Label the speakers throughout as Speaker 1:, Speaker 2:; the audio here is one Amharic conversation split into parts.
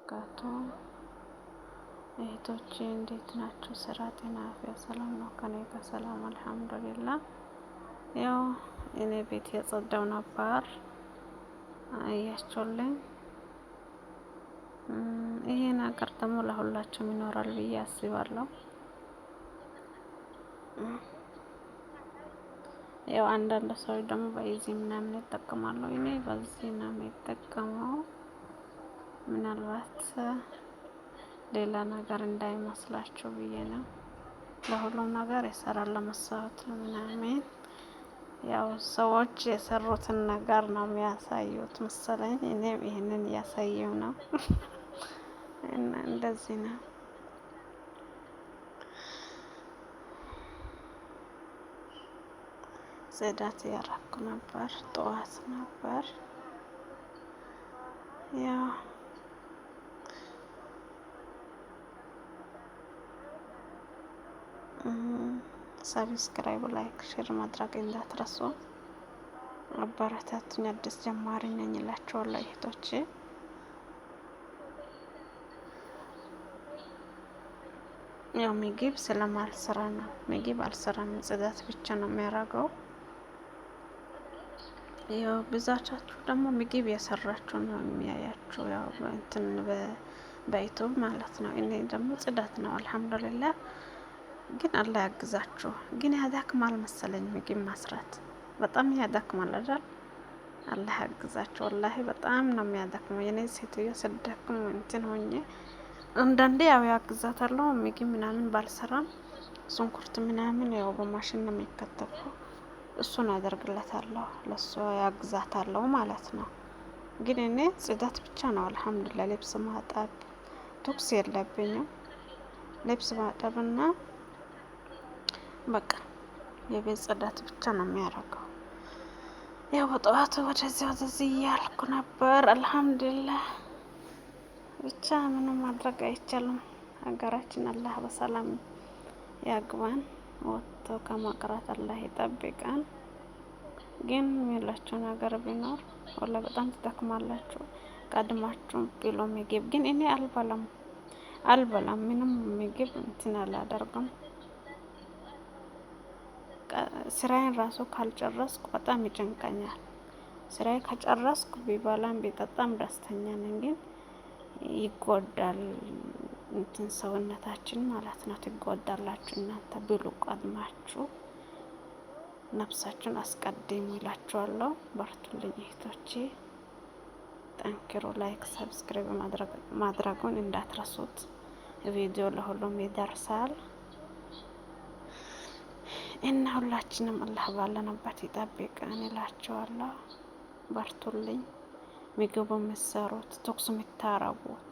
Speaker 1: ወበረካቱ። እህቶቼ እንዴት ናችሁ? ስራ፣ ጤና፣ አፍያ ሰላም ነው? ከኔ ጋር ሰላም አልሐምዱሊላህ። ያው እኔ ቤት የጸዳው ነበር አያችሁልኝ። ይሄ ነገር ደግሞ ለሁላችሁም ይኖራል ብዬ አስባለሁ። ያው አንዳንድ ሰዎች ደግሞ በዚህ ምናምን ይጠቀማሉ። እኔ በዚህ ነው የሚጠቀመው። ምናልባት ሌላ ነገር እንዳይመስላችሁ ብዬ ነው። ለሁሉም ነገር ይሰራል፣ ለመስታወት ምናምን። ያው ሰዎች የሰሩትን ነገር ነው የሚያሳዩት መሰለኝ። እኔም ይህንን እያሳየው ነው እና እንደዚህ ነው። ጽዳት እያረኩ ነበር፣ ጠዋት ነበር። ያው subscribe፣ like፣ share ማድረግ እንዳትረሱ። አበረታቱኝ። አዲስ ጀማሪ ነኝ እላችኋለሁ እህቶቼ። ያው ምግብ ስለማልሰራ ነው። ምግብ አልሰራም፣ ጽዳት ብቻ ነው የሚያደርገው። ያው ብዛቻችሁ ደግሞ ምግብ የሰራችሁ ነው የሚያያችሁ፣ ያው እንትን በዩቱብ ማለት ነው። እኔ ደግሞ ጽዳት ነው አልሐምዱሊላህ። ግን አላህ ያግዛችሁ። ግን ያዳክማል መሰለኝ ምግብ ማስራት በጣም ያዳክማል አይደል? አላህ ያግዛችሁ። ወላሂ በጣም ነው የሚያዳክመው። የኔ ሴትዮ ስደክም እንትን ሆኜ አንዳንዴ ያው ያግዛታለሁ ምግብ ምናምን ባልሰራም ሽንኩርት ምናምን ያው በማሽን ነው የሚከተፈው እሱን አደርግለታለሁ ለእሱ ያግዛታለሁ ማለት ነው። ግን እኔ ጽዳት ብቻ ነው አልሐምዱሊላህ። ልብስ ማጠብ ትኩስ የለብኝም። ልብስ ማጠብና በቃ የቤት ጽዳት ብቻ ነው የሚያደርገው። ያው በጠዋቱ ወደዚህ ወደዚህ እያልኩ ነበር። አልሐምዱሊላህ ብቻ ምንም ማድረግ አይቻልም። ሀገራችን አላህ በሰላም ያግባን፣ ወጥቶ ከመቅረት አላህ ይጠብቀን። ግን የሚላችሁ ነገር ቢኖር ወላ በጣም ትጠክማላችሁ። ቀድማችሁ ብሎ ምግብ ግን እኔ አልበላም አልበላም ምንም ምግብ እንትን አላደርግም። ስራዬን ራሱ ካልጨረስኩ በጣም ይጨንቀኛል። ስራዬ ከጨረስኩ ቢበላም ቢጠጣም ደስተኛ ነኝ። ግን ይጎዳል እንትን ሰውነታችን ማለት ነው። ትጎዳላችሁ እናንተ ብሉ ቀድማችሁ ነፍሳችሁን አስቀድሙ ይላችኋለሁ። በርቱልኝ እህቶቼ፣ ጠንክሩ። like subscribe ማድረጉን እንዳትረሱት። ቪዲዮ ለሁሉም ይደርሳል እና ሁላችንም አላህ ባለንበት ይጠብቀን እላችኋለሁ። በርቱልኝ። ምግቡ የምትሰሩት ትኩስ የምታረጉት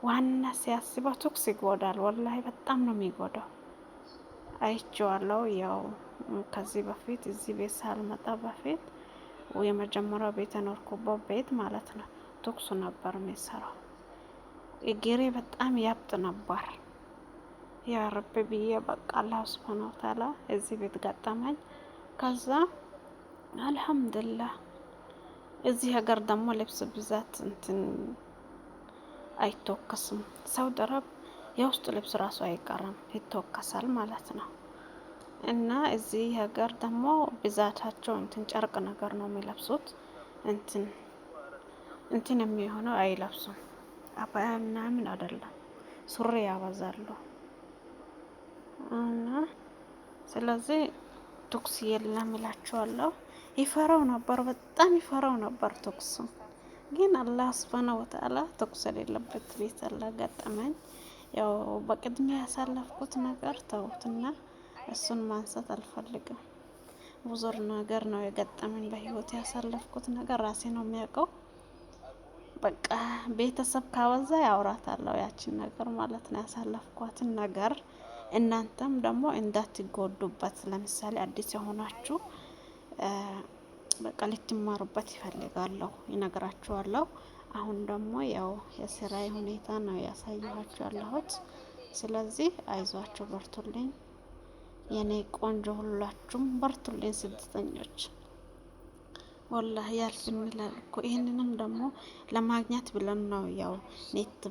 Speaker 1: ዋና ሲያስበው ትኩስ ይጎዳል። ወላሂ በጣም ነው የሚጎዳው። አይቼዋለሁ። ያው ከዚህ በፊት እዚህ ቤት ሳልመጣ በፊት የመጀመሪያው ቤት የኖርኩበት ቤት ማለት ነው ትኩስ ነበር የሚሰራው። እግሬ በጣም ያብጥ ነበር። ያ ረቢ ብዬ በቃ አላህ ሱብሃነሁ ወተዓላ እዚህ ቤት ገጠመኝ። ከዛ አልሐምዱሊላህ እዚህ ሀገር ደግሞ ልብስ ብዛት እንትን አይተወከስም። ሳውዲ አረብ የውስጥ ልብስ ራሱ አይቀርም ይተወከሳል ማለት ነው። እና እዚህ ሀገር ደግሞ ብዛታቸው እንትን ጨርቅ ነገር ነው የሚለብሱት። እንትን እንትን የሚሆነው አይለብሱም። አባያ ምናምን አይደለም፣ ሱሪ ያበዛሉ። እና ስለዚህ ተኩስ የለም እላቸዋለሁ። ይፈራው ነበር፣ በጣም ይፈራው ነበር ተኩሱ። ግን አላህ ሱብሃነሁ ወተዓላ ተኩስ የሌለበት ቤት አላጋጠመኝ። ያው በቅድሚያ ያሳለፍኩት ነገር ተውትና እሱን ማንሳት አልፈልግም። ብዙ ነገር ነው የገጠመኝ በህይወት ያሳለፍኩት ነገር ራሴ ነው የሚያውቀው። በቃ ቤተሰብ ካበዛ ያውራታለሁ ያችን ነገር ማለት ነው ያሳለፍኳትን ነገር። እናንተም ደግሞ እንዳትጎዱበት፣ ለምሳሌ አዲስ የሆናችሁ በቃ ልትማሩበት ይፈልጋለሁ ይነግራችኋለሁ። አሁን ደግሞ ያው የስራዬ ሁኔታ ነው ያሳየኋችሁ ያለሁት። ስለዚህ አይዟችሁ፣ በርቱልኝ የኔ ቆንጆ፣ ሁላችሁም በርቱልኝ ስደተኞች። ወላሂ ያልፍም ይላል እኮ። ይህንንም ደግሞ ለማግኘት ብለን ነው ያው ኔት